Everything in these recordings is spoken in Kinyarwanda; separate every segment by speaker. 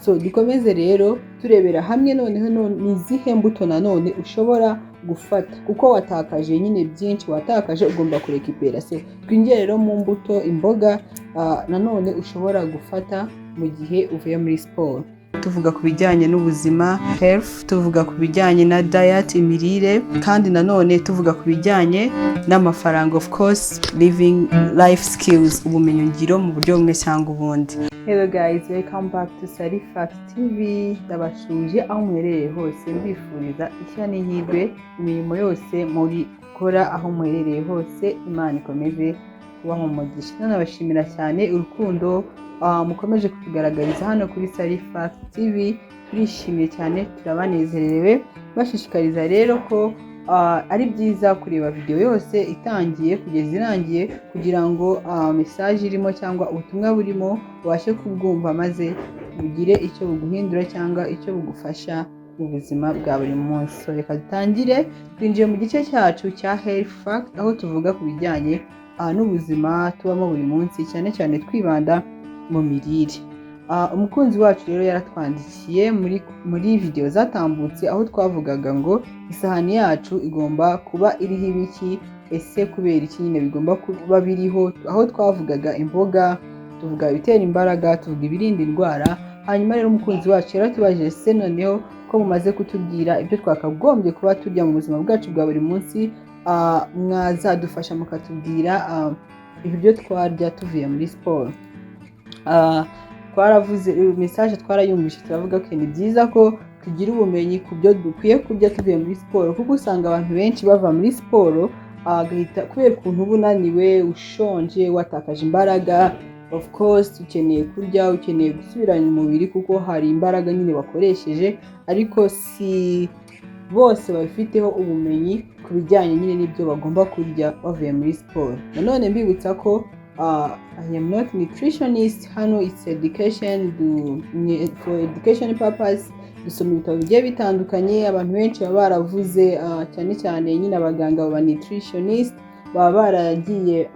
Speaker 1: So dukomeze rero turebera hamwe noneho ni izihe mbuto nanone ushobora gufata, kuko watakaje nyine byinshi, watakaje, ugomba kurekipera. So twinjire rero mu mbuto, imboga nanone ushobora gufata mu gihe uvuye muri siporo. Tuvuga ku bijyanye n'ubuzima, health, tuvuga ku bijyanye na diet, imirire, kandi nanone tuvuga ku bijyanye n'amafaranga, of course living life skills, ubumenyingiro mu buryo bumwe cyangwa ubundi. Hello guys, welcome back to Sari Fact TV. Ndabashuje aho muherereye hose, mbifuriza ishya n'ihirwe, imirimo yose muri gukora aho muherereye hose, Imana ikomeze kubaha umugisha. Nanabashimira cyane urukundo mukomeje kutugaragariza hano kuri Sari Fact TV. Turishimye cyane, turabanezerewe. Bashishikariza rero ko ari byiza kureba video yose itangiye kugeza irangiye, kugira ngo message irimo cyangwa ubutumwa burimo ubashe kubwumva, maze bugire icyo buguhindura cyangwa icyo bugufasha mu buzima bwa buri munsi. So reka dutangire, twinjiye mu gice cyacu cya health fact, aho tuvuga ku bijyanye n'ubuzima tubamo buri munsi, cyane cyane twibanda mu mirire. Umukunzi wacu rero yaratwandikiye muri video zatambutse, aho twavugaga ngo isahani yacu igomba kuba iriho ibiki, ese kubera iki nyine bigomba kuba biriho, aho twavugaga imboga, tuvuga ibitera imbaraga, tuvuga ibirinda indwara. Hanyuma rero umukunzi wacu yaratubajije: se noneho ko mumaze kutubwira ibyo twakagombye kuba turya mu buzima bwacu bwa buri munsi, mwazadufasha mukatubwira ibiryo twarya tuvuye muri siporo? Twaravuze, message twarayumvise, turavuga ko ni byiza ko tugira ubumenyi ku byo dukwiye kurya tuvuye muri siporo, kuko usanga abantu benshi bava muri siporo agahita, kubera ukuntu uba unaniwe, ushonje, watakaje imbaraga, of course ukeneye kurya, ukeneye gusubiranya umubiri, kuko hari imbaraga nyine wakoresheje. Ariko si bose babifiteho ubumenyi ku bijyanye nyine n'ibyo bagomba kurya bavuye muri siporo. Nanone mbibutsa ko I am not nutritionist hano, it's education for education purpose. Dusoma ibitabo bigiye bitandukanye, abantu benshi baba baravuze, cyane cyane nyine abaganga baba nutritionist baba baragiye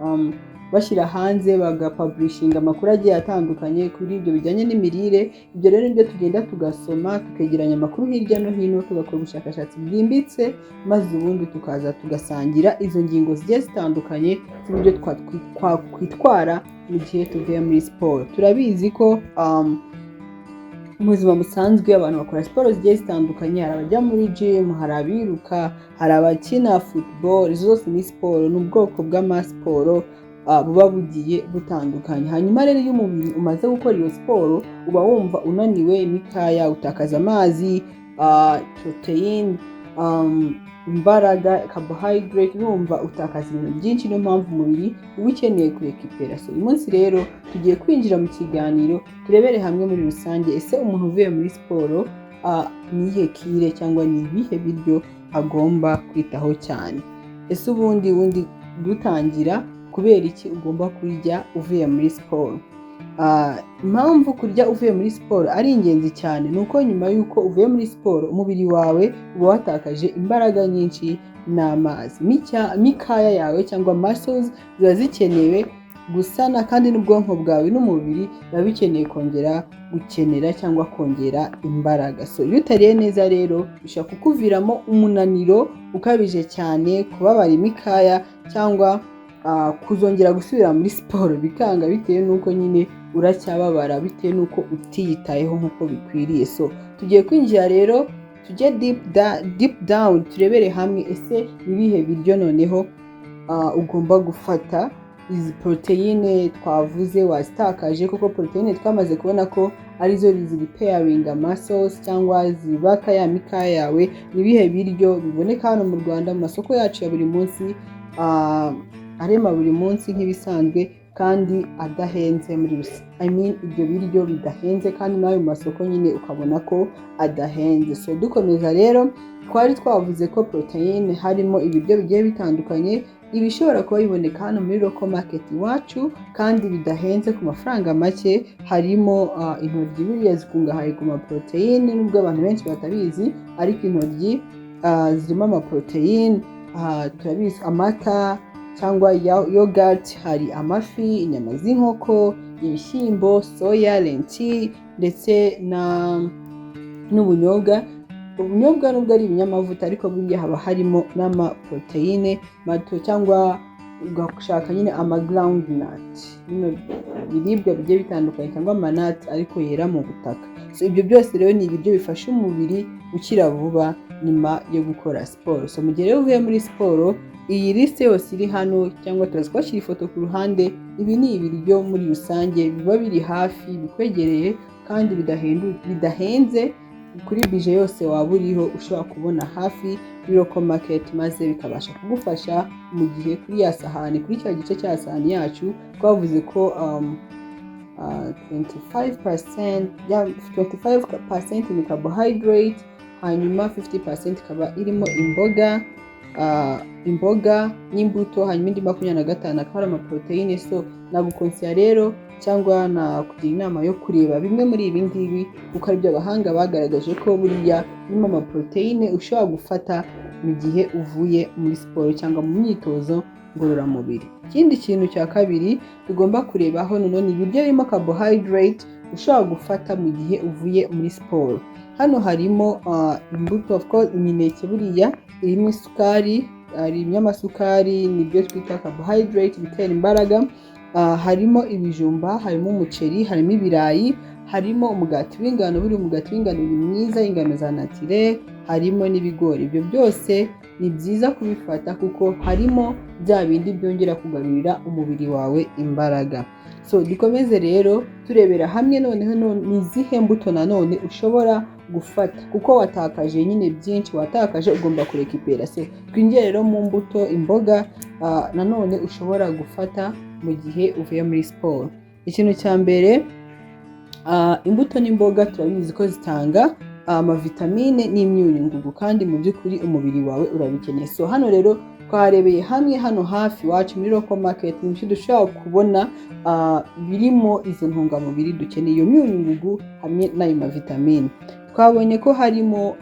Speaker 1: bashyira hanze, bagapublishinga amakuru agiye atandukanye kuri ibyo bijyanye n'imirire. Ibyo rero nibyo tugenda tugasoma, tukegeranya amakuru hirya no hino, tugakora ubushakashatsi bwimbitse, maze ubundi tukaza tugasangira izo ngingo zigiye zitandukanye z'uburyo twakwitwara mu gihe tuvuye muri siporo. Turabizi ko mu buzima busanzwe abantu bakora siporo zigiye zitandukanye: hari abajya muri gym, hari abiruka, hari abakina football. Izo zose ni siporo, ni ubwoko bw'amasiporo buba bugiye butandukanye. Hanyuma rero iyo umubiri umaze gukora iyo siporo, uba wumva unaniwe, imikaya, utakaza amazi, poroteyine, imbaraga, carbohydrate, urumva utakaza ibintu byinshi. Niyo mpamvu umubiri uba ukeneye kurekipera. So uyu munsi rero tugiye kwinjira mu kiganiro, turebere hamwe muri rusange: ese umuntu uvuye muri siporo ni iyihe cure cyangwa ni ibihe biryo agomba kwitaho cyane? Ese ubundi dutangira, kubera iki ugomba kurya uvuye muri siporo? Impamvu kurya uvuye muri siporo ari ingenzi cyane ni uko nyuma y'uko uvuye muri siporo, umubiri wawe uba watakaje imbaraga nyinshi n'amazi. Imikaya yawe cyangwa muscles ziba zikenewe gusana, kandi n'ubwonko bwawe n'umubiri biba bikeneye kongera gukenera cyangwa kongera imbaraga. So iyo utariye neza rero, bishobora kukuviramo umunaniro ukabije cyane, kubabara imikaya, cyangwa kuzongera gusubira muri siporo bikanga, bitewe n'uko nyine uracyababara, bitewe n'uko utiyitayeho nk'uko bikwiriye. So tugiye kwinjira rero, tujye deep down, turebere hamwe: ese ni ibihe biryo noneho ugomba gufata? Izi poroteyine twavuze wazitakaje, kuko poroteyine twamaze kubona ko arizo zirepairinga muscles cyangwa zubaka ya mikaya yawe. Ni ibihe biryo biboneka hano mu Rwanda mu masoko yacu ya buri munsi, arema buri munsi nk'ibisanzwe, kandi adahenze muri I mean, ibyo biryo bidahenze, kandi nawe mu masoko nyine ukabona ko adahenze? So dukomeza rero, twari twavuze ko poroteyine harimo ibiryo bigiye bitandukanye, ibishobora kuba biboneka hano muri local market iwacu kandi bidahenze ku mafaranga make. Harimo intoryi. Buriya zikungahaye ku maporoteyine, nubwo abantu benshi batabizi, ariko intoryi zirimo amaporoteyine. Turabizi amata cyangwa yogurt, hari amafi, inyama z'inkoko, Ibishyimbo, soya, lentille ndetse na n'ubunyobwa. Ubunyobwa nubwo ari ibinyamavuta, ariko buriya haba harimo n'amaporoteyine mato, cyangwa ugashaka nyine ama groundnut, bino biribwa bigiye bitandukanye, cyangwa ama nuts ariko yera mu butaka. So ibyo byose rero ni ibiryo bifasha umubiri gukira vuba nyuma yo gukora siporo. So mu gihe rero uvuye muri siporo, iyi liste yose iri hano, cyangwa turaza kubashyira ifoto ku ruhande, ibi ni ibiryo muri rusange biba biri hafi, bikwegereye kandi bidahenze kuri budget yose waba uriho, ushobora kubona hafi kuri local market, maze bikabasha kugufasha mu gihe kuri ya sahani, kuri cya gice cya sahani yacu twavuze ko 25%, ya 25% ni carbohydrate, hanyuma 50% ikaba irimo imboga n'imbuto, hanyuma indi 25 akaba ari amaporoteyine. So nagukonseya rero, cyangwa nakugira inama yo kureba bimwe muri ibi ngibi, kuko aribyo abahanga bagaragaje ko buriya birimo amaporoteyine ushobora gufata mu gihe uvuye muri siporo cyangwa mu myitozo ngororamubiri. Ikindi kintu cya kabiri tugomba kurebaho noneho ni ibiryo birimo carbohydrate ushobora gufata mu gihe uvuye muri siporo. Hano harimo imbuto, of course imineke buriya irimo isukari, hari ibinyamasukari, nibyo twita carbohydrate bitera imbaraga. Harimo ibijumba, harimo umuceri, harimo ibirayi, harimo umugati w'ingano. Buriya umugati w'ingano ni mwiza, ingano za naturel, harimo n'ibigori. Ibyo byose ni byiza kubifata kuko harimo bya bindi byongera kugarurira umubiri wawe imbaraga. So dukomeze rero turebera hamwe noneho ni izihe mbuto nanone ushobora gufata, kuko watakaje nyine byinshi, watakaje ugomba kurekipera. So twinjire rero mu mbuto, imboga nanone ushobora gufata mu gihe uvuye muri siporo. Ikintu cya mbere, imbuto n'imboga turabizi ko zitanga amavitamine n'imyunyungugu, kandi mu by'ukuri umubiri wawe urabikeneye. So hano rero twarebeye hamwe hano hafi iwacu muri local market ni dushobora kubona birimo izo ntungamubiri dukeneye, iyo myunyungugu hamwe n'ayo mavitamine. Twabonye ko harimo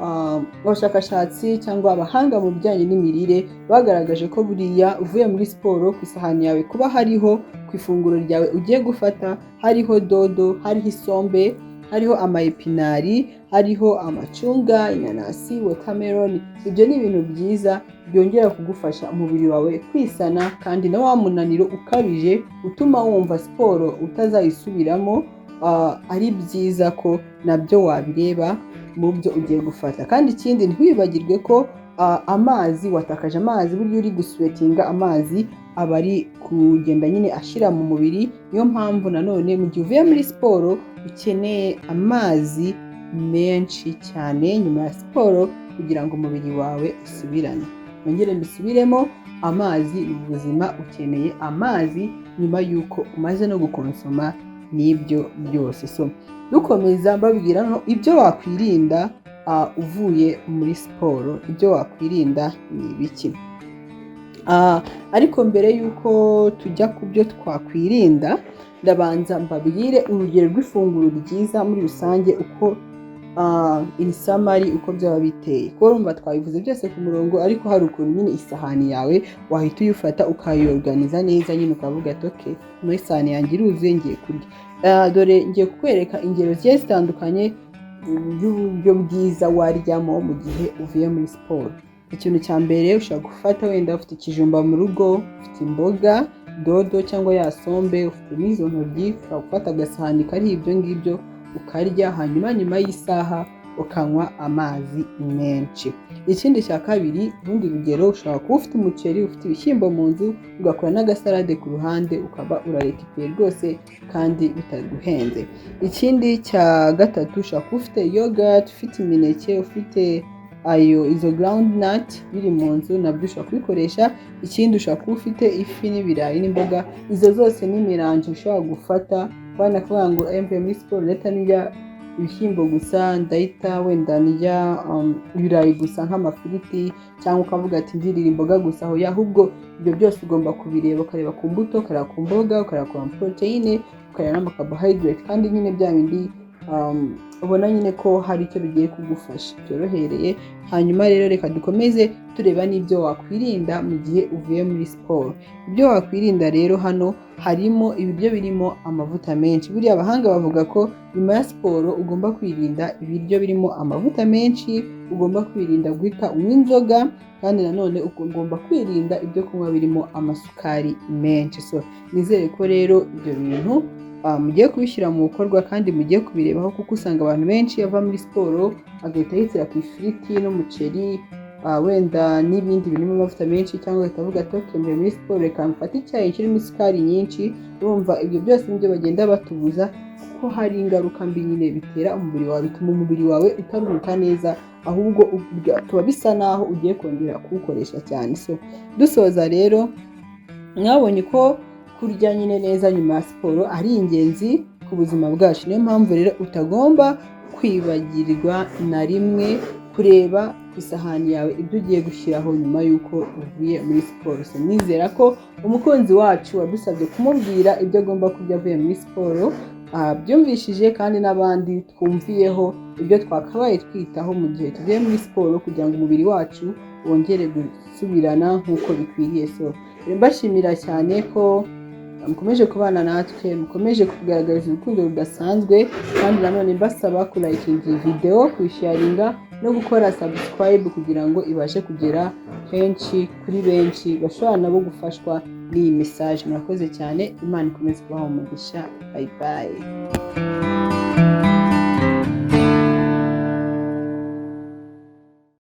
Speaker 1: abashakashatsi cyangwa abahanga mu bijyanye n'imirire bagaragaje ko buriya uvuye muri siporo, ku isahani yawe kuba hariho, ku ifunguro ryawe ugiye gufata hariho dodo, hariho isombe, hariho amayepinari, hariho amacunga, inanasi, watermelon. Ibyo ni ibintu byiza byongera kugufasha umubiri wawe kwisana, kandi na wa munaniro ukabije utuma wumva siporo utazayisubiramo, ari byiza ko nabyo wabireba mu byo ugiye gufata. Kandi ikindi, ntiwibagirwe ko amazi, watakaje amazi, burya uri gusweatinga amazi aba ari kugenda nyine ashira mu mubiri. Niyo mpamvu nanone mu gihe uvuye muri siporo ukeneye amazi menshi cyane nyuma ya siporo kugira ngo umubiri wawe usubirane. Nongere mbisubiremo, amazi ni ubuzima, ukeneye amazi nyuma y'uko umaze no gukonsoma n'ibyo byose. So dukomeza mbabwira no ibyo wakwirinda uvuye muri siporo. Ibyo wakwirinda ni ibiki? Ariko mbere y'uko tujya ku byo twakwirinda, ndabanza mbabwire urugero rw'ifunguro ryiza muri rusange, uko in summary uko byaba biteye, kuko urumva twabivuze byose ku murongo, ariko hari ukuntu nyine isahani yawe wahita uyifata ukayorganiza neza nyine, ukavuga ati: "Okay, ino isahani yanjye iruzuye, ngiye kurya." Dore ngiye kukwereka ingero zigiye zitandukanye y'uburyo bwiza waryamo mu gihe uvuye muri siporo. Ikintu cya mbere ushobora gufata, wenda ufite ikijumba mu rugo, ufite imboga, dodo cyangwa ya sombe, ufite n'izo ntoryi, ushobora gufata agasahani kariho ibyo ngibyo ukarya, hanyuma nyuma y'isaha ukanywa amazi menshi. Ikindi cya kabiri, urundi rugero, ushobora kuba ufite umuceri, ufite ibishyimbo mu nzu, ugakora n'agasalade ku ruhande, ukaba urarekipeye rwose kandi bitaguhenze. Ikindi cya gatatu, ushobora kuba ufite yogurt, ufite imineke, ufite ayo izo ground nut biri mu nzu, nabyo ushobora kubikoresha. Ikindi, ushobora kuba ufite ifi n'ibirayi n'imboga, izo zose n'imirangi ushobora gufata. Bana kuvuga ngo mvuye muri siporo ndahita ndya ibishyimbo gusa, ndahita wenda ndya ibirayi gusa nk'amafiriti, cyangwa ukavuga ati ndirira imboga gusa aho. Ahubwo ibyo byose ugomba kubireba, ukareba ku mbuto, ukareba ku mboga, ukareba ku poroteyine, ukareba n'amacarbohydrate, kandi nyine bya bindi ubona nyine ko hari icyo bigiye kugufasha byorohereye. Hanyuma rero reka dukomeze tureba n'ibyo wakwirinda mu gihe uvuye muri siporo. Ibyo wakwirinda rero hano harimo ibiryo birimo amavuta menshi. Buriya abahanga bavuga ko nyuma ya siporo ugomba kwirinda ibiryo birimo amavuta menshi, ugomba kwirinda guhita unywa inzoga, kandi nanone ugomba kwirinda ibyo kunywa birimo amasukari menshi. So nizere ko rero ibyo bintu mugiye kubishyira mu bikorwa kandi mugiye kubirebaho, kuko usanga abantu benshi bava muri siporo agahita yitira ku ifiriti n'umuceri, wenda n'ibindi birimo amavuta menshi, cyangwa agahita avuga ati: "Okay, mvuye muri siporo, reka mfate icyayi kirimo isukari nyinshi." Urumva ibyo byose nibyo bagenda batubuza, kuko hari ingaruka mbi nyine bitera umubiri wawe, bituma umubiri wawe utaruhuka neza, ahubwo tuba bisa naho ugiye kongera kuwukoresha cyane. So dusoza rero, mwabonye ko kurya nyine neza nyuma ya siporo ari ingenzi ku buzima bwacu. Niyo mpamvu rero utagomba kwibagirwa na rimwe kureba ku isahani yawe ibyo ugiye gushyiraho nyuma y'uko uvuye muri siporo. So nizera ko umukunzi wacu wadusabye kumubwira ibyo agomba kurya avuye muri siporo byumvishije, kandi n'abandi twumviyeho ibyo twakabaye twitaho mu gihe tuvuye muri siporo kugira ngo umubiri wacu wongere gusubirana nk'uko bikwiriye. So mbashimira cyane ko mukomeje kubana natwe, mukomeje kugaragaza urukundo rudasanzwe, kandi nanone mbasaba kulikinga iyi videwo, kuyisharinga no gukora subscribe kugira ngo ibashe kugera henshi kuri benshi bashobora nabo gufashwa n'iyi message. Murakoze cyane, Imana ikomeze kubaha umugisha. Bye bye.